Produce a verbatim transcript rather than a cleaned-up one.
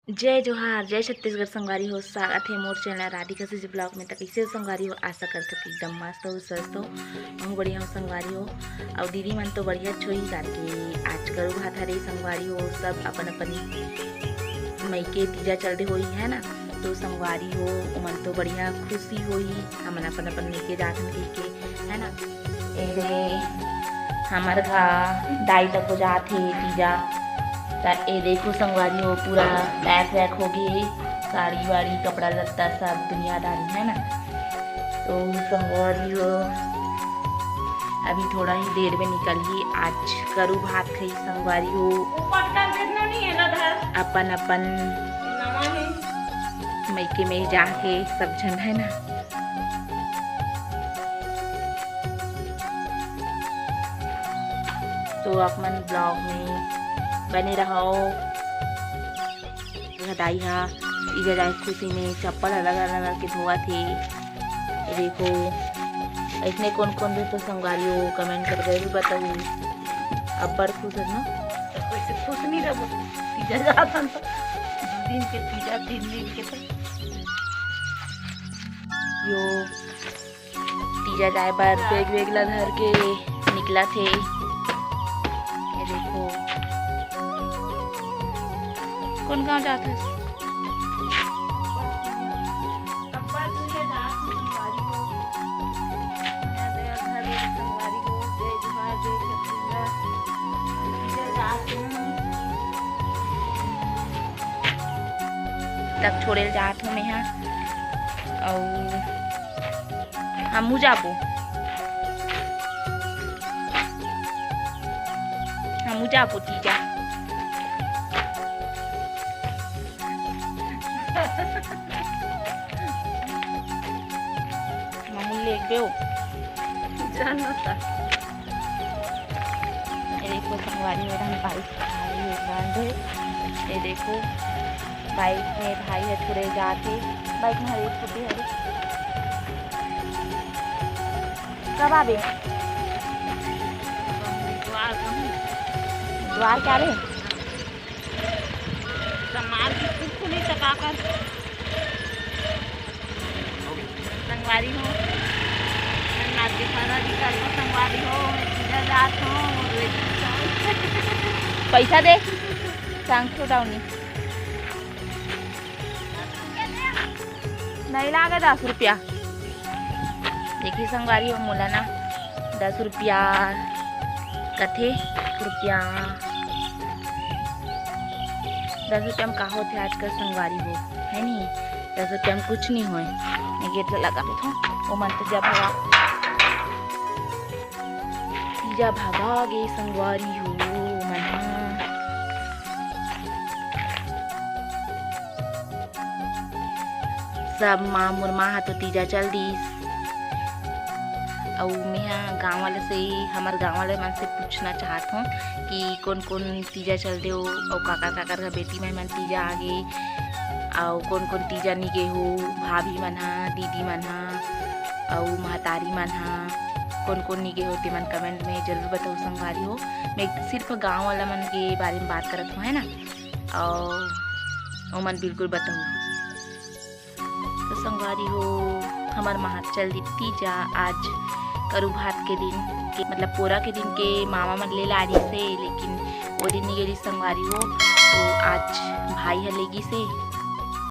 जय जोहार, जय छत्तीसगढ़ संगवारी हो, स्वागत हे मोर चैनल राधिका सीजी ब्लॉग में। त कइसे हो संगवारी हो? आशा करथों कि एकदम मस्त हो, स्वस्थ हो, महूँ बढ़िया हो संगवारी हो। अउ दीदी मन तो बढ़िया होही, काबर कि आज करू भात हरे संगवारी हो, सब अपन अपन मइके तीजा चल दे होही, है ना। तो संगवारी हो, ओमन तो बढ़िया खुशी होही, हमन अपन अपन मइके जाथन कहिके, है ना। ए दे हमर घर दाई तक हो जात हे तीजा। त ए देखो संगवारी हो, पूरा पैक वैक हो गे, साड़ी वाड़ी, कपड़ा लत्ता सब दुनियादारी, है ना। तो संगवारी हो, अभी थोड़ा ही देर में निकलही, आज करू भात खाही संगवारी हो। वो पटका देखना नहीं है ना धर। अपन अपन नवा है। मइके में जाके सब झन, है ना। तो आप मन ब्लॉग में बने रहो। दाई हा तीजा जाए खुशी में चप्पल अलग अलग के धोवत हे। ये देखो, ऐसने कौन कौन दोस्तों संगवारी हो, कमेंट कर जरूर बताओ। अब्बड़ खुश है ना? तो कैसे खुश नहीं रहो? तीजा जात हन तो दो दिन के तीजा, तीन दिन के तो यो तीजा जाए बर बैग वैग ला धर के निकलत हे। ये देखो, कौन गाँव जात हस? तक छोड़े ल जात हूँ मैं हा। अउ हमू जाबो, हमू जाबो तीजा। मामू लेके हो। जानता। ये देखो संगवारी हो, हम बाइक भाई हो बांधे। ये देखो बाइक में भाई ह थोड़े जात हे, बाइक में हरे स्कूटी हरे। कब आबे? द्वार का हूँ। द्वार का रे? सामान भी कुछ नहीं चका कर। संगवारी हो, नाच के खाना भी कर लो संगवारी हो, मैं सीधा जात हूँ, और वे पैसा दे, सांग छोड़ाओ नहीं। नहीं लागे दस रुपया। देखी संगवारी हो, मोला ना दस रुपया कथे, रुपया, दस रुपया में का होथे आजकल संगवारी हो, है नी? दस रुपया में कुछ नहीं होए। मैं गेट ला लगा देथों, ओ मन तो जब हवा तीजा भगा गे संगवारी हो मन ह। सब माँ, मोर माँ ह तो तीजा चल दिस। अउ मेहा गाँव वाले से, हमर गाँव वाले मन से पूछना चाहत हूँ कि कौन कौन तीजा चल देव अउ काकर काकर घर बेटी माई मन तीजा आगे, अउ कौन कौन तीजा नी गे हो, भाभी मन ह, दीदी मन ह, अउ महतारी मन ह, कौन कौन नी गे हो, तेमन कमेंट में जरूर बताओ संगवारी हो। मैं सिर्फ गाँव वाला मन के बारे में बात करत हूँ, है ना, अउ ओमन बिल्कुल बताओ। तो संगवारी हो, हमर महक चल दी तीजा आज करू भात के दिन के, मतलब पोरा के दिन के मामा मन ले ला रही से, लेकिन वो दिन नहीं गेली संगवारी हो, तो आज भाई ह लेगी से।